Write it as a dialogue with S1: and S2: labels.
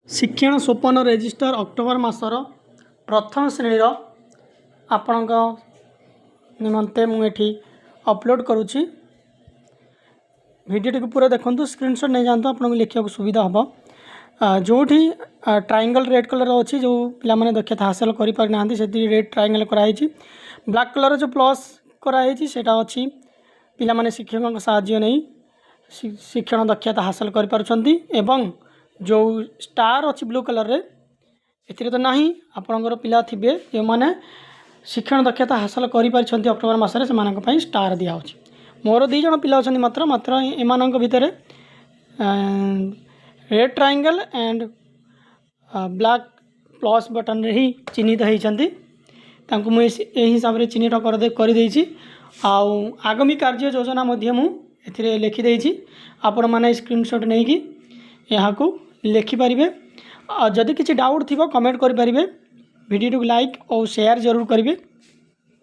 S1: ଶିକ୍ଷଣ ସୋପାନ register October ମାସର ପ୍ରଥମ ଶ୍ରେଣୀର ଆପଣଙ୍କ ନିମନ୍ତେ ମୁଁ ଏଠି ଅପଲୋଡ଼ କରୁଛି। ଭିଡ଼ିଓଟିକୁ ପୁରା ଦେଖନ୍ତୁ, ସ୍କ୍ରିନସଟ୍ ନେଇଯାଆନ୍ତୁ, ଆପଣଙ୍କୁ ଲେଖିବାକୁ ସୁବିଧା ହେବ। ଯେଉଁଠି ଟ୍ରାଇଙ୍ଗଲ୍ ରେଡ଼୍ କଲର୍ ଅଛି, ଯେଉଁ ପିଲାମାନେ ଦକ୍ଷତା ହାସଲ କରିପାରିନାହାନ୍ତି, ସେଠି ରେଡ଼୍ ଟ୍ରାଇଙ୍ଗଲ୍ କରାହେଇଛି। ବ୍ଲାକ୍ କଲର୍ ଯେଉଁ ପ୍ଲସ୍ କରାହେଇଛି, ସେଇଟା ଅଛି ପିଲାମାନେ ଶିକ୍ଷକଙ୍କ ସାହାଯ୍ୟ ନେଇ ଶିକ୍ଷଣ ଦକ୍ଷତା ହାସଲ କରିପାରୁଛନ୍ତି। ଏବଂ ଯେଉଁ ଷ୍ଟାର୍ ଅଛି ବ୍ଲୁ କଲର୍ରେ, ଏଥିରେ ତ ନାହିଁ। ଆପଣଙ୍କର ପିଲା ଥିବେ ଯେଉଁମାନେ ଶିକ୍ଷଣ ଦକ୍ଷତା ହାସଲ କରିପାରିଛନ୍ତି ଅକ୍ଟୋବର ମାସରେ, ସେମାନଙ୍କ ପାଇଁ ଷ୍ଟାର୍ ଦିଆହେଉଛି। ମୋର ଦୁଇ ଜଣ ପିଲା ଅଛନ୍ତି ମାତ୍ର। ମାତ୍ର ଏମାନଙ୍କ ଭିତରେ ରେଡ଼୍ ଟ୍ରାଇଙ୍ଗଲ୍ ଆଣ୍ଡ ବ୍ଲାକ୍ ପ୍ଲସ୍ ବଟନ୍ରେ ହିଁ ଚିହ୍ନିତ ହେଇଛନ୍ତି। ତାଙ୍କୁ ମୁଁ ଏହି ହିସାବରେ ଚିହ୍ନଟ କରିଦେଇଛି। ଆଉ ଆଗାମୀ କାର୍ଯ୍ୟ ଯୋଜନା ମଧ୍ୟ ମୁଁ ଏଥିରେ ଲେଖିଦେଇଛି। ଆପଣମାନେ ସ୍କ୍ରିନସଟ୍ ନେଇକି ଏହାକୁ ଲେଖିପାରିବେ। ଆଉ ଯଦି କିଛି ଡାଉଟ୍ ଥିବ, କମେଣ୍ଟ କରିପାରିବେ। ଭିଡ଼ିଓଟିକୁ ଲାଇକ୍ ଓ ସେୟାର ଜରୁର କରିବେ।